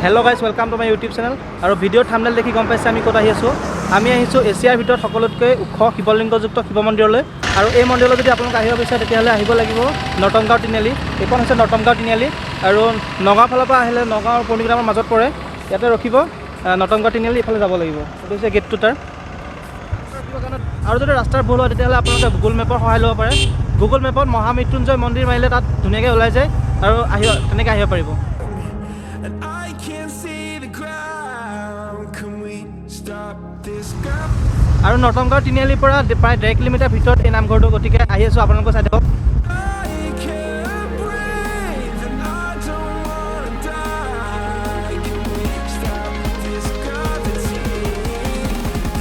Hello guys, welcome to my YouTube channel. আৰু ভিডিঅ'ৰ thumbnail দেখি গম পাইছে আমি ক'ত আহি আছোঁ। আমি আহিছোঁ এছিয়াৰ ভিতৰত সকলোতকৈ ওখ শিৱলিংগযুক্ত শিৱ মন্দিৰলৈ। আৰু এই মন্দিৰলৈ যদি আপোনালোক আহিব বিচাৰে, তেতিয়াহ'লে আহিব লাগিব নৰ্তমগাঁও তিনিআলি। এইখন হৈছে নৰ্তমগাঁও তিনিআলি আৰু নগাঁও ফালৰ পৰা আহিলে নগাঁও আৰু পুৰণিগুদামৰ মাজত পৰে। ইয়াতে ৰখিব, নৰ্তমগাঁও তিনিআলি ইফালে যাব লাগিব। এইটো হৈছে গেটটো তাৰ। আৰু যদি ৰাস্তাৰ ভুল হয়, তেতিয়াহ'লে আপোনালোকে গুগল মেপৰ সহায় ল'ব পাৰে। গুগল মেপত মহামৃত্যুঞ্জয় মন্দিৰ মাৰিলে তাত ধুনীয়াকৈ ওলাই যায় আৰু আহিব, তেনেকৈ আহিব পাৰিব। And I can't see the ground. Can we stop this ground? আৰু নৰ্তমগাঁও তিনিআলিৰ পৰা প্ৰায় 1.5 কিলোমিটাৰ ভিতৰত এই নামঘৰটো। গতিকে আহি আছোঁ, আপোনালোকে চাই থাকক। I can't breathe and I don't wanna die. Can we stop this gravity?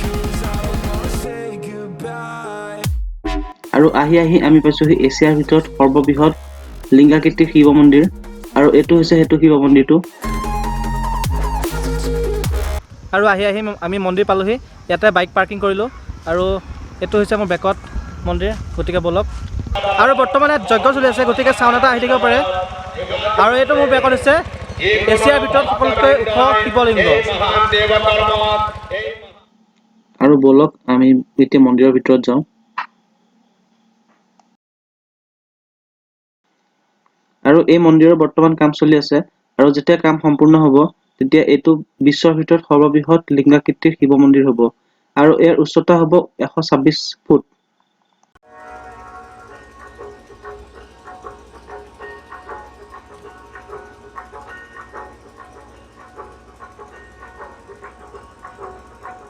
'Cause I don't wanna say goodbye. আৰু আহি আহি আমি পাইছোঁহি এছিয়াৰ ভিতৰত সৰ্ববৃহৎ লিংগাকৃতিৰ শিৱ মন্দিৰ আৰু এইটো হৈছে সেইটো শিৱ মন্দিৰটো। আৰু আহি আহি আমি মন্দিৰ পালোহি। ইয়াতে বাইক পাৰ্কিং কৰিলোঁ আৰু এইটো হৈছে মোৰ বেকত মন্দিৰ। গতিকে ব'লক। আৰু বৰ্তমান ইয়াত যজ্ঞ চলি আছে, গতিকে চাউণ্ড এটা আহি থাকিব পাৰে। আৰু এইটো মোৰ বেকত হৈছে এছিয়াৰ ভিতৰত সকলোতকৈ ওখ শিৱলিংগ। আৰু ব'লক, আমি এতিয়া মন্দিৰৰ ভিতৰত যাওঁ। আৰু এই মন্দিৰৰ বৰ্তমান কাম চলি আছে আৰু যেতিয়া কাম সম্পূৰ্ণ হ'ব, তেতিয়া এইটো বিশ্বৰ ভিতৰত সৰ্ববৃহৎ লিংগাকৃতিৰ শিৱ মন্দিৰ হ'ব আৰু ইয়াৰ উচ্চতা হ'ব 126 ফুট।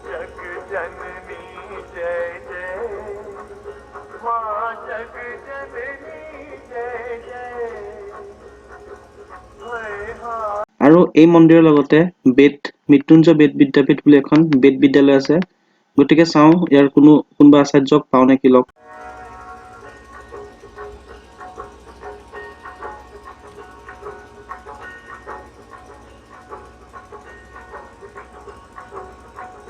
जग जननी जय जय माँ, जग जननी जय जय हाय हाय। আৰু এই মন্দিৰৰ লগতে বেদ মৃত্যুঞ্জয় বেদ বিদ্যাপীঠ বুলি এখন বেদ বিদ্যালয় আছে। গতিকে চাওঁ ইয়াৰ কোনোবা আচাৰ্যক পাওঁ নেকি লগ।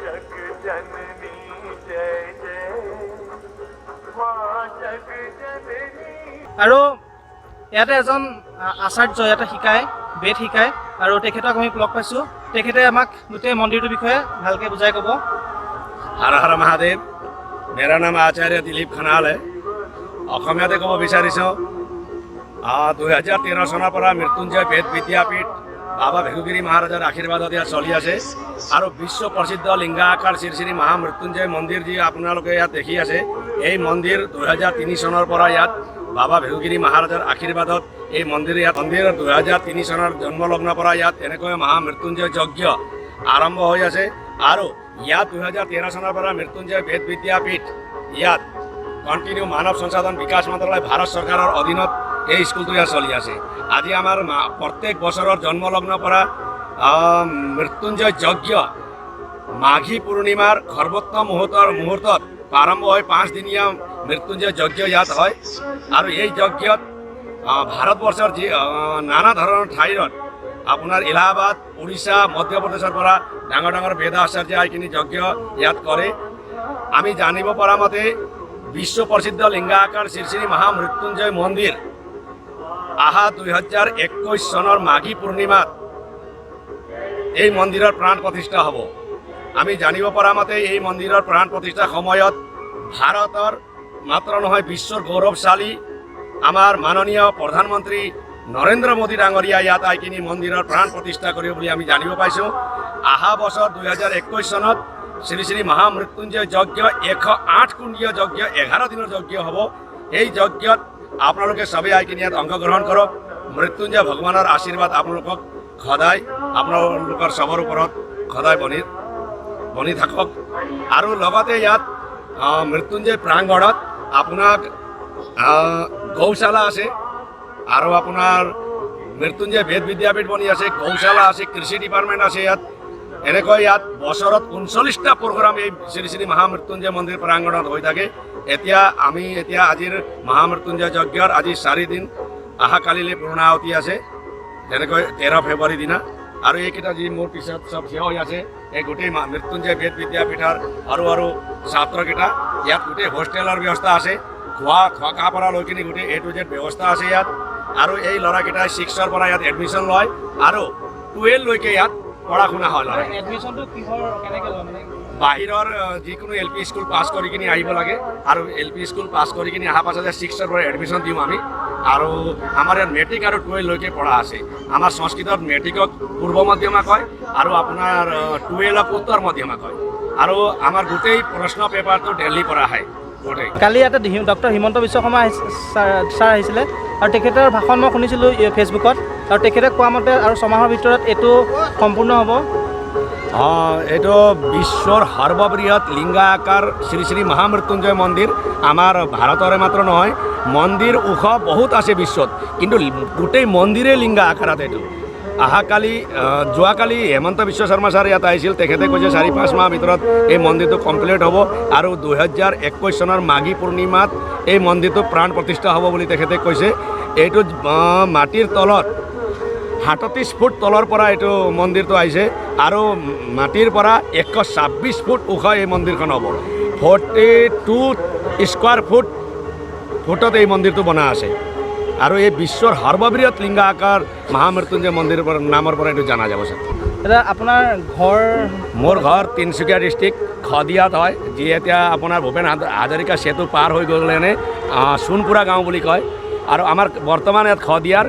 जग जननी जय जय माँ, जग जननी। আৰু ইয়াতে এজন আচাৰ্য ইয়াতে শিকায়, বেদ শিকায় আৰু তেখেতক আমি লগ পাইছোঁ। তেখেতে আমাক গোটেই মন্দিৰটোৰ বিষয়ে ভালকৈ বুজাই ক'ব। हर हर महादेव। मेरा नाम आचार्य दिलीप खनाल है। অসমীয়াতে ক'ব বিচাৰিছোঁ, 2013 চনৰ পৰা মৃত্যুঞ্জয় বেদ বিদ্যাপীঠ বাবা ভেগুগিৰি মহাৰাজৰ আশীৰ্বাদত ইয়াত চলি আছে। আৰু বিশ্ব প্ৰসিদ্ধ লিংগাকাৰ শ্ৰী শ্ৰী মহামৃত্যুঞ্জয় মন্দিৰ যি আপোনালোকে ইয়াত দেখি আছে, এই মন্দিৰ 2003 চনৰ পৰা ইয়াত বাবা ভেগুগিৰি মহাৰাজৰ আশীৰ্বাদত এই মন্দিৰ ইয়াত মন্দিৰ 2003 চনৰ জন্মলগ্নৰ পৰা ইয়াত এনেকৈ মহামৃত্যুঞ্জয় যজ্ঞ আৰম্ভ হৈ আছে। আৰু ইয়াত 2013 চনৰ পৰা মৃত্যুঞ্জয় বেদ বিদ্যাপীঠ ইয়াত কণ্টিনিউ মানৱ সংসাধন বিকাশ মন্ত্ৰালয়, ভাৰত চৰকাৰৰ অধীনত এই স্কুলটো ইয়াত চলি আছে। আজি আমাৰ প্ৰত্যেক বছৰৰ জন্মলগ্নৰ পৰা মৃত্যুঞ্জয় যজ্ঞ মাঘী পূৰ্ণিমাৰ সৰ্বোত্তম মুহূৰ্তত প্ৰাৰম্ভ হৈ 5দিনীয়া মৃত্যুঞ্জয় যজ্ঞ ইয়াত হয়। আৰু এই যজ্ঞত ভাৰতবৰ্ষৰ যি নানা ধৰণৰ ঠাইত, আপোনাৰ এলাহাবাদ, উৰিষ্যা, মধ্যপ্ৰদেশৰ পৰা ডাঙৰ ডাঙৰ বেদ আচাৰ্য আহি কিনি যজ্ঞ ইয়াত কৰে। আমি জানিব পৰা মতে বিশ্ব প্ৰসিদ্ধ লিংগাকাৰ শ্ৰী শ্ৰী মহামৃত্যুঞ্জয় মন্দিৰ অহা 2021 চনৰ মাঘী পূৰ্ণিমাত এই মন্দিৰৰ প্ৰাণ প্ৰতিষ্ঠা হ'ব। আমি জানিব পৰা মতে এই মন্দিৰৰ প্ৰাণ প্ৰতিষ্ঠাৰ সময়ত ভাৰতৰ মাত্ৰ নহয়, বিশ্বৰ গৌৰৱশালী আমাৰ মাননীয় প্ৰধানমন্ত্ৰী নৰেন্দ্ৰ মোদী ডাঙৰীয়া ইয়াত আহি কিনি মন্দিৰৰ প্ৰাণ প্ৰতিষ্ঠা কৰিব বুলি আমি জানিব পাইছোঁ। অহা বছৰ 2021 চনত শ্ৰী শ্ৰী মহামৃত্যুঞ্জয় যজ্ঞ 108 কুণ্ডীয় যজ্ঞ, 11 দিনৰ যজ্ঞ হ'ব। এই যজ্ঞত আপোনালোকে চবেই আহি কিনি ইয়াত অংশগ্ৰহণ কৰক। মৃত্যুঞ্জয় ভগৱানৰ আশীৰ্বাদ আপোনালোকক সদায়, আপোনালোকৰ চবৰ ওপৰত সদায় বনি থাকক। আৰু লগতে ইয়াত মৃত্যুঞ্জয় প্ৰাংগণত আপোনাক গৌশালা আছে আৰু আপোনাৰ মৃত্যুঞ্জয় বেদ বিদ্যাপীঠ বনি আছে, গৌশালা আছে, কৃষি ডিপাৰ্টমেণ্ট আছে ইয়াত। এনেকৈ ইয়াত বছৰত 39টা প্ৰগ্ৰাম এই শ্ৰী শ্ৰী মহামৃত্যুঞ্জয় মন্দিৰ প্ৰাংগণত হৈ থাকে। এতিয়া আমি এতিয়া আজিৰ মহামৃত্যুঞ্জয় যজ্ঞৰ আজি 4 দিন, অহাকালিলৈ পূৰ্ণাহুতি আছে, যেনেকৈ 13 ফেব্ৰুৱাৰী দিনা। আৰু এইকেইটা যি মোৰ পিছত চব থিয় হৈ আছে, এই গোটেই মৃত্যুঞ্জয় বেদ বিদ্যাপীঠৰ আৰু আৰু ছাত্ৰকেইটা। ইয়াত গোটেই হোষ্টেলৰ ব্যৱস্থা আছে, খোৱা থকা পৰা লৈ কিনি গোটেই এ টু জেড ব্যৱস্থা আছে ইয়াত। আৰু এই ল'ৰাকেইটাই 6ৰ পৰা ইয়াত এডমিশ্যন লয় আৰু টুৱেলভলৈকে ইয়াত পঢ়া শুনা হয় ল'ৰা। এডমিশ্যনটো কিহৰ, কেনেকৈ লয় মানে? বাহিৰৰ যিকোনো এল পি স্কুল পাছ কৰি কিনি আহিব লাগে আৰু এল পি স্কুল পাছ কৰি কিনি অহাৰ পাছতে ছিক্সৰ পৰা এডমিশ্যন দিওঁ আমি। আৰু আমাৰ ইয়াত মেট্ৰিক আৰু টুৱেলভলৈকে পঢ়া আছে। আমাৰ সংস্কৃতত মেট্ৰিকক পূৰ্ব মধ্যমা কয় আৰু আপোনাৰ টুৱেলভক উত্তৰ মধ্যমা কয়। আৰু আমাৰ গোটেই প্ৰশ্ন পেপাৰটো দিল্লীৰ পৰা আহে গোটেই। কালি ইয়াতে ডক্টৰ হিমন্ত বিশ্ব শৰ্মা ছাৰ আহিছিলে আৰু তেখেতৰ ভাষণ মই শুনিছিলোঁ ফেচবুকত আৰু তেখেতে কোৱা মতে আৰু 6 মাহৰ ভিতৰত এইটো সম্পূৰ্ণ হ'ব। অঁ, এইটো বিশ্বৰ সৰ্ববৃহৎ লিংগাকাৰ শ্ৰী শ্ৰী মহামৃত্যুঞ্জয় মন্দিৰ আমাৰ ভাৰতৰে মাত্ৰ নহয়। মন্দিৰ ওখ বহুত আছে বিশ্বত, কিন্তু গোটেই মন্দিৰে লিংগা আকাৰত এইটো। অহাকালি, যোৱাকালি হেমন্ত বিশ্ব শৰ্মা ছাৰ ইয়াত আহিছিল। তেখেতে কৈছে 4-5 মাহৰ ভিতৰত এই মন্দিৰটো কমপ্লিট হ'ব আৰু 2021 চনৰ মাঘী পূৰ্ণিমাত এই মন্দিৰটো প্ৰাণ প্ৰতিষ্ঠা হ'ব বুলি তেখেতে কৈছে। এইটো মাটিৰ তলত 37 ফুট তলৰ পৰা এইটো মন্দিৰটো আহিছে আৰু মাটিৰ পৰা 126 ফুট ওখ এই মন্দিৰখন হ'ব। 42 স্কুৱাৰ ফুটত এই মন্দিৰটো বনা আছে আৰু এই বিশ্বৰ সৰ্ববৃহৎ লিংগ আকাৰ মহামৃত্যুঞ্জয় মন্দিৰৰ পৰা নামৰ পৰা এইটো জনা যাব ছাৰ। দাদা, আপোনাৰ ঘৰ? মোৰ ঘৰ তিনিচুকীয়া ডিষ্ট্ৰিক্ট শদিয়াত হয়, যি এতিয়া আপোনাৰ ভূপেন হাজৰিকা সেতু পাৰ হৈ গ'লেনে সোণপুৰা গাঁও বুলি কয়। আৰু আমাৰ বৰ্তমান ইয়াত শদিয়াৰ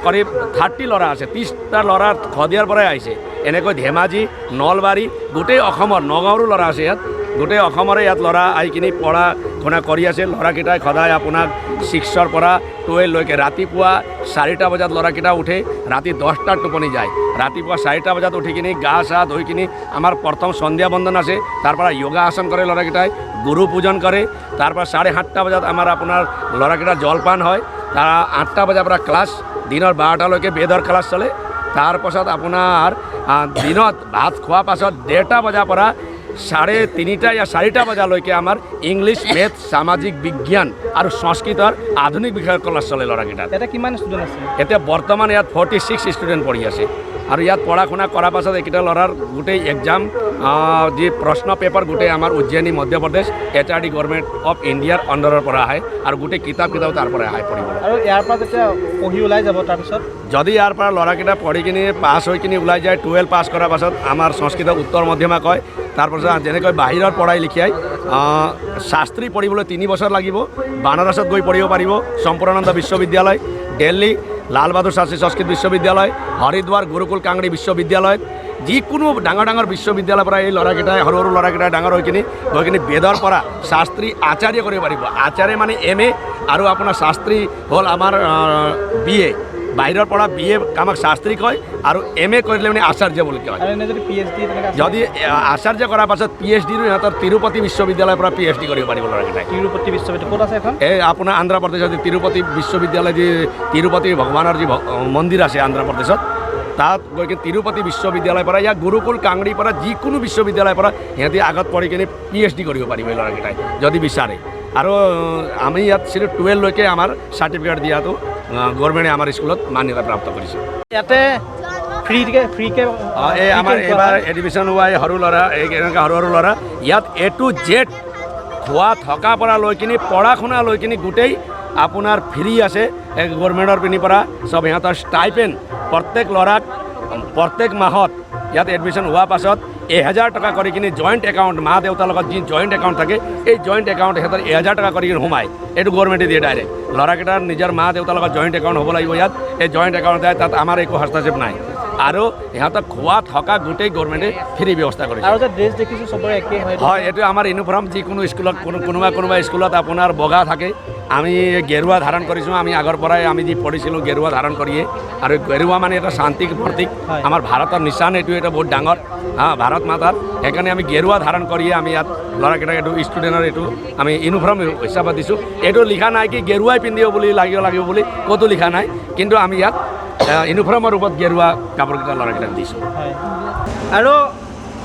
কৰিব 30 ল'ৰা আছে। 30টা ল'ৰা শদিয়াৰ পৰাই আহিছে। এনেকৈ ধেমাজি, নলবাৰী, গোটেই অসমৰ, নগাঁৱৰো ল'ৰা আছে ইয়াত। গোটেই অসমৰে ইয়াত ল'ৰা আহি কিনি পঢ়া শুনা কৰি আছে। ল'ৰাকেইটাই সদায় আপোনাক ছিক্সৰ পৰা টুৱেলভলৈকে ৰাতিপুৱা 4টা বজাত ল'ৰাকেইটা উঠে, ৰাতি 10টাত টোপনি যায়। ৰাতিপুৱা 4টা বজাত উঠি কিনি গা চা ধুই কিনি আমাৰ প্ৰথম সন্ধ্যা বন্দন আছে। তাৰ পৰা যোগা আসন কৰে ল'ৰাকেইটাই, গুৰু পূজন কৰে। তাৰ পৰা 7:30 বজাত আমাৰ আপোনাৰ ল'ৰাকেইটা জলপান হয়। তাৰ 8টা বজাৰ পৰা ক্লাছ, দিনৰ 12টালৈকে বেদৰ ক্লাছ চলে। তাৰপাছত আপোনাৰ দিনত ভাত খোৱাৰ পাছত 1:30 বজাৰ পৰা 3:30 या 4টা বজালৈকে আমাৰ ইংলিছ, মেথ, সামাজিক বিজ্ঞান আৰু সংস্কৃতৰ আধুনিক বিষয়ৰ ক্লাছ চলে ল'ৰাকেইটাৰ। ইয়াতে কিমান ষ্টুডেণ্ট আছে? এতিয়া বৰ্তমান ইয়াত 46 ষ্টুডেণ্ট পঢ়ি আছে। আৰু ইয়াত পঢ়া শুনা কৰাৰ পাছত এইকেইটা ল'ৰাৰ গোটেই এক্সাম, যি প্ৰশ্ন পেপাৰ গোটেই আমাৰ উজ্জয়িনী, মধ্যপ্ৰদেশ, এইচআৰডি, গভৰ্ণমেণ্ট অফ ইণ্ডিয়াৰ আণ্ডাৰৰ পৰা আহে আৰু গোটেই কিতাপ কিতাপ তাৰ পৰাই আহে পঢ়িবলৈ। আৰু ইয়াৰ পৰা যেতিয়া পঢ়ি ওলাই যাব, তাৰপিছত? যদি ইয়াৰ পৰা ল'ৰাকেইটা পঢ়ি কিনি পাছ হৈ কিনি ওলাই যায়, 12 পাছ কৰাৰ পাছত আমাৰ সংস্কৃত উত্তৰ মধ্যমা কয়। তাৰপাছত যেনেকৈ বাহিৰত পঢ়াই লিখাই শাস্ত্ৰী পঢ়িবলৈ 3 বছৰ লাগিব। বানাৰসত গৈ পঢ়িব পাৰিব, সম্পূৰ্ণানন্দ বিশ্ববিদ্যালয়, দিল্লী লাল বাহাদুৰ শাস্ত্ৰী সংস্কৃত বিশ্ববিদ্যালয়, হৰিদ্বাৰ গুৰুকুল কাংৰী বিশ্ববিদ্যালয়ত, যিকোনো ডাঙৰ ডাঙৰ বিশ্ববিদ্যালয়ৰ পৰা এই ল'ৰাকেইটাই, সৰু সৰু ল'ৰাকেইটাই ডাঙৰ হৈ কিনি গৈ কিনি বেদৰ পৰা শাস্ত্ৰী আচাৰ্য কৰিব পাৰিব। আচাৰ্য মানে এম.এ. আৰু আপোনাৰ শাস্ত্ৰী হ'ল আমাৰ বি.এ.। বাহিৰৰ পৰা বি.এ. আমাক শাস্ত্ৰী কয় আৰু এম.এ. কৰিলে মানে আচাৰ্য বুলি কয়। আৰু এনে যদি পিএইচডি তেনেকৈ আছে? যদি আচাৰ্য কৰাৰ পাছত পিএইচডিৰো সিহঁতৰ তিৰুপতি বিশ্ববিদ্যালয়ৰ পৰা পিএইচডি কৰিব পাৰিব ল'ৰাকেইটাই। তিৰুপতি বিশ্ববিদ্যালয় ক'ত আছে এখন? এই আপোনাৰ আন্ধ্ৰপ্ৰদেশত তিৰুপতি বিশ্ববিদ্যালয়, যি তিৰুপতি ভগৱানৰ যি মন্দিৰ আছে আন্ধ্ৰপ্ৰদেশত, তাত গৈ কিনে তিৰুপতি বিশ্ববিদ্যালয়ৰ পৰা ইয়াৰ গুৰুকুল কাংৰীৰ পৰা যিকোনো বিশ্ববিদ্যালয়ৰ পৰা সিহঁতি আগত পঢ়ি কিনে পিএইচডি কৰিব পাৰিব এই ল'ৰাকেইটাই যদি বিচাৰে। আৰু আমি ইয়াত চিৰিফ 12লৈকে আমাৰ চাৰ্টিফিকেট দিয়াটো গভৰ্ণমেণ্টে আমাৰ স্কুলত মান্যতা প্ৰাপ্ত কৰিছে। ইয়াতে ফ্ৰীকে এই আমাৰ এইবাৰ এডমিশ্যন হোৱা এই সৰু ল'ৰা, এই এনেকুৱা সৰু সৰু ল'ৰা ইয়াত এ টু জেড খোৱা থকা পৰা লৈ কিনি পঢ়া শুনা লৈ কিনি গোটেই আপোনাৰ ফ্ৰী আছে। এই গভৰ্ণমেণ্টৰ পিনিৰ পৰা চব সিহঁতৰ ষ্টাইপেণ্ড প্ৰত্যেক ল'ৰাক প্ৰত্যেক মাহত ইয়াত এডমিশ্যন হোৱাৰ পাছত 1000 টকা কৰি কিনি জইণ্ট একাউণ্ট, মা দেউতাৰ লগত যি জইণ্ট একাউণ্ট থাকে, এই জইণ্ট একাউণ্ট সিহঁতৰ 1000 টকা কৰি কিনি সোমায়। এইটো গভৰ্ণমেণ্টে দিয়ে ডাইৰেক্ট। ল'ৰাকেইটাৰ নিজৰ মা দেউতাৰ লগত জইণ্ট একাউণ্ট হ'ব লাগিব। ইয়াত এই জইণ্ট একাউণ্ট যায়, তাত আমাৰ একো হস্তক্ষেপ নাই। আৰু সিহঁতক খোৱা থকা গোটেই গভৰ্ণমেণ্টে ফ্ৰী ব্যৱস্থা কৰিছে। আৰু যে ড্ৰেছ দেখিছোঁ, চবৰে একেই হয়? হয়, এইটো আমাৰ ইউনিফৰ্ম। যিকোনো স্কুলত কোনোবা কোনোবা স্কুলত আপোনাৰ বগা থাকে, আমি গেৰুৱা ধাৰণ কৰিছোঁ। আমি আগৰ পৰাই আমি যি পঢ়িছিলোঁ গেৰুৱা ধাৰণ কৰিয়ে। আৰু গেৰুৱা মানে এটা শান্তিৰ প্ৰতীক। আমাৰ ভাৰতৰ নিচান এইটো এটা বহুত ডাঙৰ, হা, ভাৰত মাতাৰ। সেইকাৰণে আমি গেৰুৱা ধাৰণ কৰিয়ে আমি ইয়াত ল'ৰাকেইটাক এইটো ষ্টুডেণ্টৰ এইটো আমি ইউনিফৰ্ম হিচাপত দিছোঁ। এইটো লিখা নাই কি গেৰুৱাই পিন্ধিব বুলি লাগিব লাগিব বুলি ক'তো লিখা নাই, কিন্তু আমি ইয়াত ইউনিফৰ্মৰ ৰূপত গেৰুৱা কাপোৰকেইটা ল'ৰাকেইটাক দিছোঁ। হয়, আৰু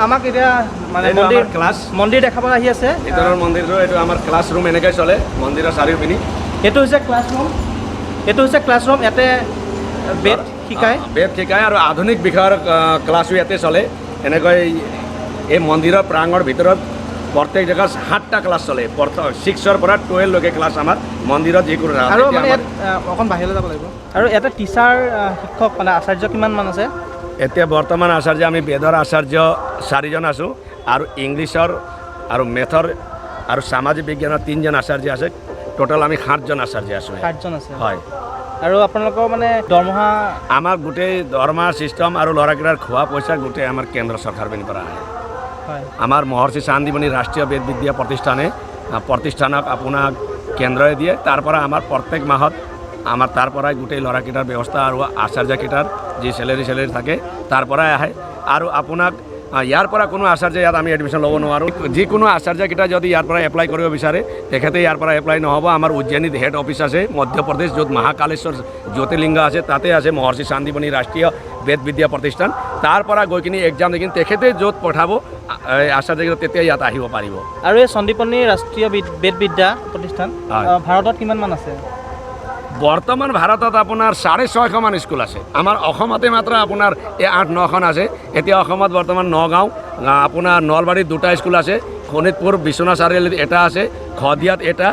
আমাক এতিয়া মানে এইটো মন্দিৰ আমাৰ ক্লাছ। মন্দিৰ দেখাব আহি আছে। ভিতৰৰ মন্দিৰটো এইটো আমাৰ ক্লাছ ৰুম, এনেকৈ চলে মন্দিৰৰ চাৰিওপিনি। এইটো হৈছে ক্লাছৰুম, এইটো হৈছে ক্লাছৰুম। ইয়াতে বেদ শিকায়? বেদ শিকায় আৰু আধুনিক বিষয়ৰ ক্লাছো ইয়াতে চলে। এনেকৈ এই মন্দিৰৰ প্ৰাংগৰ ভিতৰত প্ৰত্যেক জেগাত সাতটা ক্লাছ চলে। প্ৰথম ছিক্সৰ পৰা 12লৈকে ক্লাছ আমাৰ মন্দিৰত যিকোনো জেগাত। আৰু এতিয়া মানে আমাৰ ইয়াত অকণ বাহিৰলৈ যাব লাগিব। আৰু ইয়াতে টিচাৰ, শিক্ষক মানে আচাৰ্য কিমান মান আছে? এতিয়া বৰ্তমান আচাৰ্য আমি বেদৰ আচাৰ্য চাৰিজন আছোঁ আৰু ইংলিছৰ আৰু মেথৰ আৰু সামাজিক বিজ্ঞানৰ তিনিজন আচাৰ্য আছে। টোটেল আমি সাতজন আচাৰ্য আছোঁ ইয়াত। 7জন আছে। হয়। আৰু আপোনালোকৰ মানে দৰমহা? আমাৰ গোটেই দৰমহা চিষ্টেম আৰু ল'ৰাকেইটাৰ খোৱা পইচা গোটেই আমাৰ কেন্দ্ৰ চৰকাৰ পিনৰ পৰা আহে। আমাৰ মহৰ্ষি শান্তিমণি ৰাষ্ট্ৰীয় বেদ বিদ্যা প্ৰতিষ্ঠানে প্ৰতিষ্ঠানক আপোনাক কেন্দ্ৰই দিয়ে। তাৰ পৰা আমাৰ প্ৰত্যেক মাহত আমাৰ তাৰ পৰাই গোটেই ল'ৰাকেইটাৰ ব্যৱস্থা আৰু আচাৰ্যকেইটাৰ যি চেলেৰি থাকে, তাৰ পৰাই আহে। আৰু আপোনাক ইয়াৰ পৰা কোনো আচাৰ্য ইয়াত আমি এডমিশ্যন ল'ব নোৱাৰোঁ। যিকোনো আচাৰ্যকেইটা যদি ইয়াৰ পৰা এপ্লাই কৰিব বিচাৰে, তেখেতে ইয়াৰ পৰা এপ্লাই নহ'ব। আমাৰ উজ্জয়িনীত হেড অফিচ আছে, মধ্যপ্ৰদেশ, য'ত মহাকালেশ্বৰ জ্যোতিৰ্লিংগ আছে, তাতে আছে মহৰ্ষি শান্তিমণি ৰাষ্ট্ৰীয় বেদ বিদ্যা প্ৰতিষ্ঠান। তাৰ পৰা গৈ কিনি এক্সাম দি কিনি তেখেতে য'ত পঠাব এই আচাৰ্যকেইটা, তেতিয়া ইয়াত আহিব পাৰিব। আৰু এই সন্দীপনী ৰাষ্ট্ৰীয় বেদ বিদ্যা প্ৰতিষ্ঠান হয়। ভাৰতত কিমান মান আছে? বৰ্তমান ভাৰতত আপোনাৰ 650মান স্কুল আছে। আমাৰ অসমতে মাত্ৰ আপোনাৰ এই 8-9খন আছে। এতিয়া অসমত বৰ্তমান নগাঁও, আপোনাৰ নলবাৰীত দুটা স্কুল আছে, শোণিতপুৰ বিশ্বনাথ চাৰিআলিত এটা আছে, শদিয়াত এটা,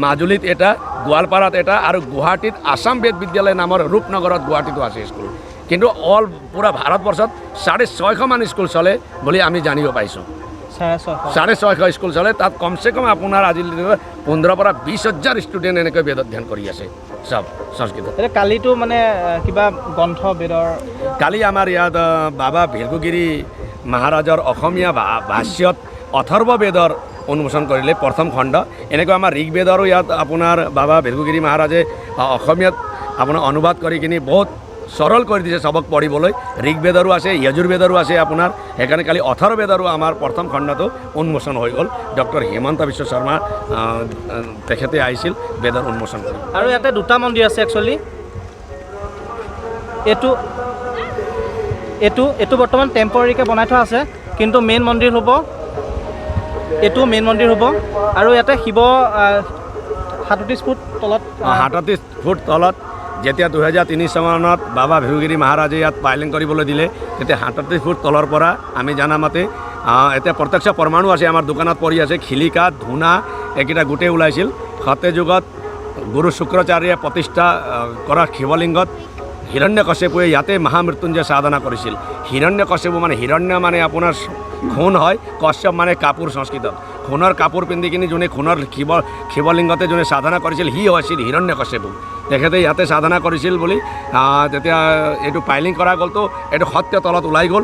মাজুলীত এটা, গোৱালপাৰাত এটা আৰু গুৱাহাটীত আছাম বেদ বিদ্যালয় নামৰ ৰূপনগৰত গুৱাহাটীতো আছে স্কুল। কিন্তু অল পূৰা ভাৰতবৰ্ষত 650মান স্কুল চলে বুলি আমি জানিব পাইছোঁ। 650? 650 স্কুল চলে। তাত কমচে কম আপোনাৰ আজিৰ দিনত 15ৰ পৰা 20 হাজাৰ ষ্টুডেণ্ট এনেকৈ বেদ অধ্যয়ন কৰি আছে, চব সংস্কৃতত। এতিয়া কালিতো মানে কিবা গ্ৰন্থ বেদৰ? কালি আমাৰ ইয়াত বাবা ভৃগুগিৰি মহাৰাজৰ অসমীয়া ভাষ্যত অথৰ্ব বেদৰ উন্মোচন কৰিলে প্ৰথম খণ্ড। এনেকৈ আমাৰ ঋগ্বেদৰো ইয়াত আপোনাৰ বাবা ভৃগুগিৰি মহাৰাজে অসমীয়াত আপোনাৰ অনুবাদ কৰি কিনি বহুত সৰল কৰি দিছে চবক পঢ়িবলৈ। ঋগ্বেদৰো আছে, য়জুৰ্বেদৰো আছে আপোনাৰ। সেইকাৰণে কালি অথৰ্ববেদৰো আমাৰ প্ৰথম খণ্ডটো উন্মোচন হৈ গ'ল। ডক্টৰ হিমন্ত বিশ্ব শৰ্মা তেখেতে আহিছিল বেদৰ উন্মোচন কৰি। আৰু ইয়াতে দুটা মন্দিৰ আছে একচুৱেলি। এইটো এইটো এইটো বৰ্তমান টেম্পৰাৰীকৈ বনাই থোৱা আছে, কিন্তু মেইন মন্দিৰ হ'ব এইটো, মেইন মন্দিৰ হ'ব। আৰু ইয়াতে শিৱ 37 ফুট তলত। 37 ফুট তলত। যেতিয়া 2003 চনত বাবা ভৃগুগিৰি মহাৰাজে ইয়াত পাইলিং কৰিবলৈ দিলে, তেতিয়া 37 ফুট তলৰ পৰা আমি জানামতে এতিয়া প্ৰত্যক্ষ প্ৰমাণো আছে, আমাৰ দোকানত পৰি আছে, খিলিকা ধূনা এইকেইটা গোটেই ওলাইছিল। সত্যযুগত গুৰু শুক্ৰাচাৰ্যই প্ৰতিষ্ঠা কৰা শিৱলিংগত হিৰণ্যকশ্যপুৱে ইয়াতে মহামৃত্যুঞ্জয় সাধনা কৰিছিল। হিৰণ্যকশ্যপু মানে হিৰণ্য মানে আপোনাৰ সোণ হয়, কশ্যপ মানে কাপোৰ সংস্কৃতত। সোণৰ কাপোৰ পিন্ধি কিনি যোনে সোণৰ শিৱলিংগতে যোনে সাধনা কৰিছিল, সি হৈছিল হিৰণ্যকশ্যপু। তেখেতে ইয়াতে সাধনা কৰিছিল বুলি তেতিয়া এইটো পাইলিং কৰা গ'লতো এইটো সত্য তলত ওলাই গ'ল।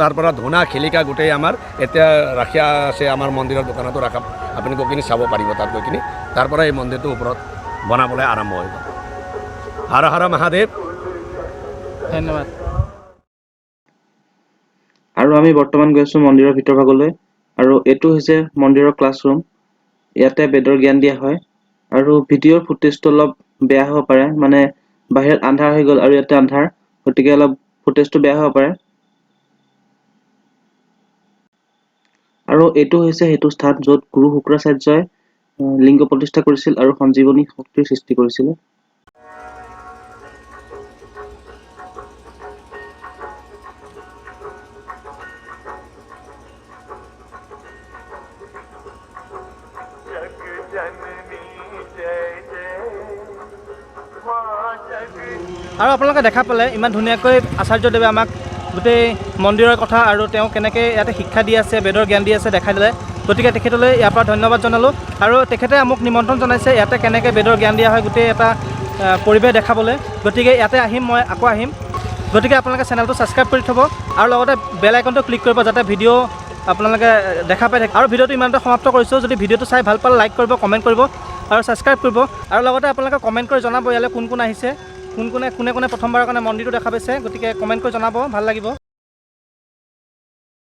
তাৰ পৰা ধূনা খিলিকা গোটেই আমাৰ এতিয়া ৰাখি আছে, আমাৰ মন্দিৰৰ দোকানতো ৰাখা, আপুনি গৈ কিনি চাব পাৰিব তাত গৈ কিনি। তাৰ পৰা এই মন্দিৰটোৰ ওপৰত বনাবলৈ আৰম্ভ হৈ গ'ল। হৰ হৰ মহাদেৱ। ধন্যবাদ। আৰু আমি বৰ্তমান গৈ আছো মন্দিৰৰ ভিতৰ ভাগলৈ আৰু এইটো হৈছে মন্দিৰৰ ক্লাছৰুম। ইয়াতে বেদৰ জ্ঞান দিয়া হয়। আৰু ভিডিঅ'ৰ ফুটেজটো অলপ বেয়া হ'ব পাৰে, মানে বাহিৰত আন্ধাৰ হৈ গ'ল আৰু ইয়াতে আন্ধাৰ, গতিকে অলপ ফুটেজটো বেয়া হ'ব পাৰে। আৰু এইটো হৈছে সেইটো স্থান য'ত গুৰু শুক্ৰাচাৰ্যই লিংগ প্ৰতিষ্ঠা কৰিছিল আৰু সঞ্জীৱনী শক্তিৰ সৃষ্টি কৰিছিলে। जग जननी जय जय माँ जग আৰু আপোনালোকে দেখা পালে ইমান ধুনীয়াকৈ আচাৰ্যদেৱে আমাক গোটেই মন্দিৰৰ কথা আৰু তেওঁ কেনেকৈ ইয়াতে শিক্ষা দি আছে, বেদৰ জ্ঞান দি আছে দেখাই দিলে। গতিকে তেখেতলৈ ইয়াৰ পৰা ধন্যবাদ জনালোঁ। আৰু তেখেতে মোক নিমন্ত্ৰণ জনাইছে ইয়াতে কেনেকৈ বেদৰ জ্ঞান দিয়া হয় গোটেই এটা পৰিৱেশ দেখাবলৈ। গতিকে ইয়াতে আহিম, মই আকৌ আহিম। গতিকে আপোনালোকে চেনেলটো ছাবস্ক্ৰাইব কৰি থ'ব আৰু লগতে বেল আইকনটো ক্লিক কৰিব, যাতে ভিডিঅ' আপোনালোকে দেখা পাই থাকে। আৰু ভিডিঅ'টো ইমানতে সমাপ্ত কৰিছোঁ। যদি ভিডিঅ'টো চাই ভাল পালে লাইক কৰিব, কমেণ্ট কৰিব আৰু ছাবস্ক্ৰাইব কৰিব। আৰু লগতে আপোনালোকে কমেণ্ট কৰি জনাব ইয়ালৈ কোন কোন আহিছে, কোন কোনে কোনে কোনে প্ৰথমবাৰৰ কাৰণে মন্দিৰটো দেখা পাইছে। গতিকে কমেণ্ট কৰি জনাব, ভাল লাগিব।